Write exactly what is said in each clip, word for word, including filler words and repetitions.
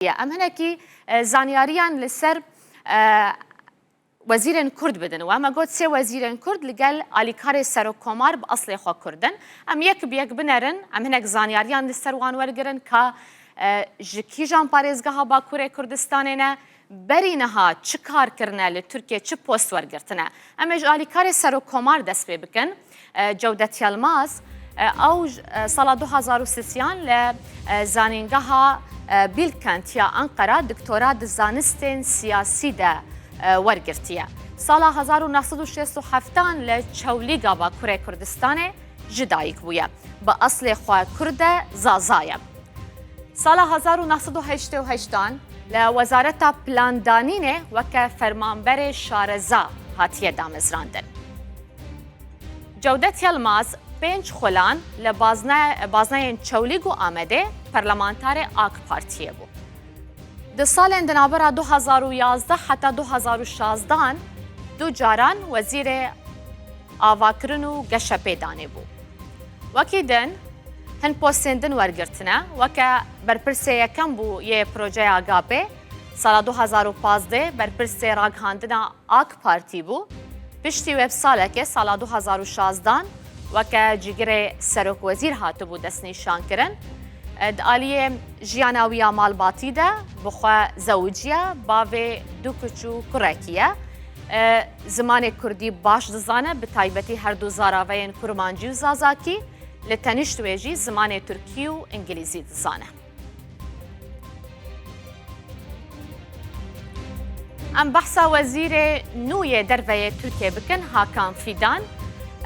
ye. Em hinekî, e, zanyariyan li ser, e, wezîrên Kurd bidin we. Me got sê wezîrên Kurd li gel alîkarê serokkomar bi eslê xwe Kurd in. Em yek bi yek binerin, em hinek zanyariyan li ser wan wergirin ka, e, ji kîjan parêzgeha Bakurê Kurdistanê ne, berî niha çi kar kirine li Tirkiye, çi post wergirtine. Em ê ji alîkarê serokkomar dest pê bikin. E, Cewdet Yilmaz, e, ew j-, e, sala du hazar û sêyan li, e, zanîngeha, e, Bilkent ya Enqera doktora di zanistên siyasî de, e, wergirtiye. Sala hezar û neh sed û şêst û heftan li Çewlîga Bakurê Kurdistanê ji dayik bûye. Bi eslê xwe Kurd e, Zaza ye. Sala hezar û neh sed û heştê û heştan li Wezareta Plandanînê weke fermanberê şareza hatiye damezrandin. Cewdet Yilmaz pênc xulan li bazne-, bazneyên Çewlîg û Amedê perlemantarê AK Partiyê bû. Di salên di navbera du hazar û yazdeh heta du hazar û şazdehan du caran wezîrê avakirin û geşepêdanê bû. Wekî din, hin postên din wergirtine, weke berpirsê yekem bû yê projeya GAPê, sala du hazar û pazdeh berpirsê ragihandina AK Partî bû. Piştî wê bi salekê, sala du hazar û şazdehan, weke cîgirê serokwezîr hatibû destnîşankirin. Di aliyê jiyana wî ya malbatî de bi xwe zewiciye, bavê du kiç û kurekî ye. Zimanê kurdî baş dizane, bi taybetî her du zaraveyên kurmancî û zazakî, li tenişt wê jî zimanê tirkî û îngilîzî dizane. Em behsa wezîrê nû yê derve yê Tirkiyê bikin, Hakan Fîdan.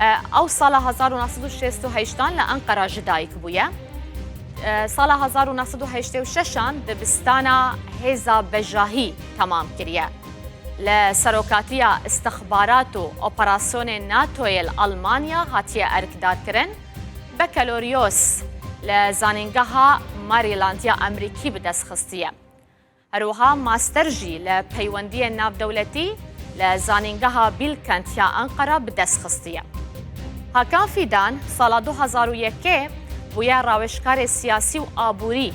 E, ew sala hezar û neh sed û şêst û heştan li Enqera ji dayik bûye. E, sala hezar û neh sed û heştê û şeşan dibistana hêza bejahî temam kiriye. Li serokatiya istixbarat û operasyonên NATOyê li Almanya hatiye erkdarkirin. Bekaloriyos li Zanîngeha Maryland ya Amerîkî bi dest xistiye. Her wiha master jî li peywendiyên navdewletî li Zanîngeha Bilkent ya Enqera bi dest xistiye. Hakan Fîdan sala du hazar û yekê bûye rawêjkarê siyasî û aborî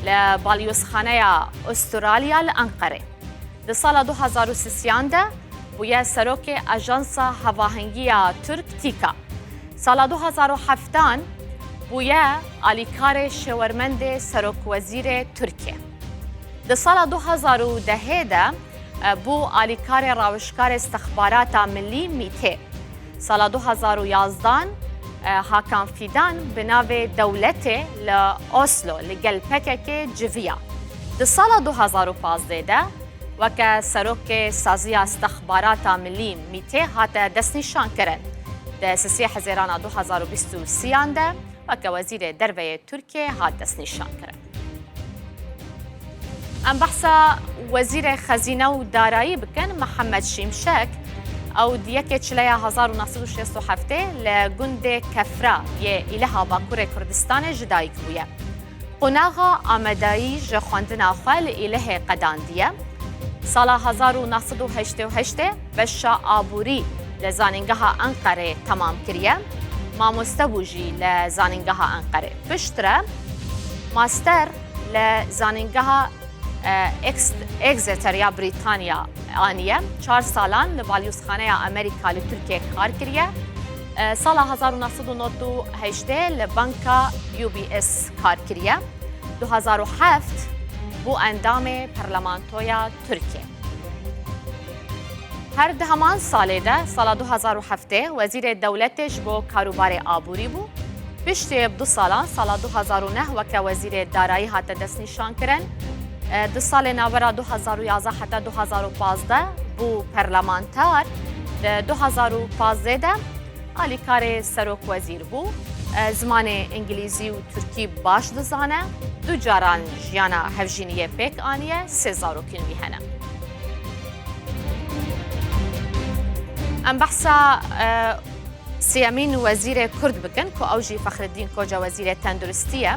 li Balyozxaneya Astralya li Enqerê. Di sala du hazar û sêyan de bûye serokê Ajansa Hevahengiya Tirk, TÎKA. Sala du hazar û heftan bûye alîkarê şêwermendê serokwezîrê Tirkiyê. Di sala du hazar û dehê de, e, bû alîkarê rawişkarê istixbarata milî, MÎT'ê. Sala du hazar û yazdan, e, Hakan Fîdan bi navê dewletê li Oslo li gel PKKê civiya. Di sala du hazar û pazdeh de weke serokê saziya istixbarata milî, MÎT'ê hate destnîşankirin. Di sisê Hezêrana du hazar û bîst û sêyan de weke wezîrê derve yê Tirkiyê hat destnîşankirin. Em behsa wezîrê xezîne û darayî bikin, Mihemed Şimşek. Ew di yekê çileya hezar û neh sed û şêst û heftê li gundê Kefra yê Îliha Bakurê Kurdistanê ji dayik bûye. Qonaxa amadeyî ji xwendina xwe li Îlihê qedandiye. Sala hezar û neh sed û heştê û heştê beşa aborî li Zanîngeha Enqerê temam kiriye. Mamoste bû jî li Zanîngeha Enqerê. Piştre master li Zanîngeha, e, Ex-, Exeter ya Brîtanya aniye. Çar salan li Balyozxaneya Amerîka li Tirkiyê kar kiriye. E, sala hezar û neh sed û nod û heştê li Banka U B S kar kiriye. Du hazar û heft bû endamê Parlamentoya Tirkiyê. Her di heman salê de, sala du hazar û heftê, wezîrê dewletê ji bo karûbarê aborî bû. Piştî bi du salan, sala du hazar û neh weke wezîrê darayî hate destnîşankirin. E, di salê navbera du hazar û yazdeh heta du hazar û pazdeh bû parlamenter. Di du hazar û pazdeh de alîkarê serokwezîr bû. E, zimanê îngilîzî û tirkî baş dizane. Du caran jiyana hevjîniyê pêk aniye, sê zarokên wî hene. Em behsa, e, sêyemîn wezîrê Kurd bikin, ku ew jî Fexreddîn Koca, wezîrê tenduristî ye.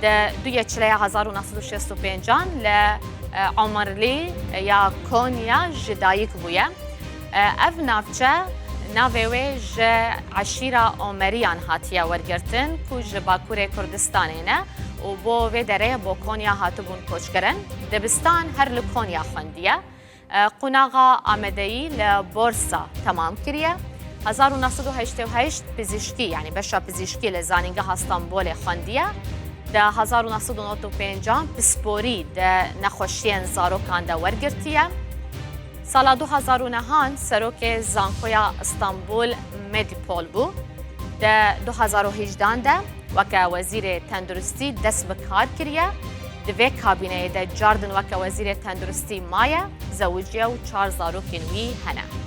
Di duyê çileya hezar û neh sed û şêst û pêncan li, e, Omerlî ya Konya ji dayik bûye. E, ev navçe navê wê ji eşîra Omeriyan hatiye wergirtin, ku ji Bakurê Kurdistanê ne û bo vê derê bo Konya hatibûn koçkirin. Dibistan her li Konya xwendiye. E, Qonaxa amadeyî li Borsa temam kiriye. Hezar û neh sed û heştê û heşt pizîşkî, yanî beşa pizîşkî li Zanîngeha Stenbolê xwendiye. Di hezar û neh sed û nod û pêncan pisporî di nexweşiyên zarokan de wergirtiye. Sala du hezar û nehan serokê Zankoya Stenbol Medipol bû. Di du hezar û hejdehan de weke wezîrê tenduristî dest bi kar kiriye. Di vê kabîneyê de cardin weke wezîrê tenduristî maye, zewiciye û çar zarokên wî hene.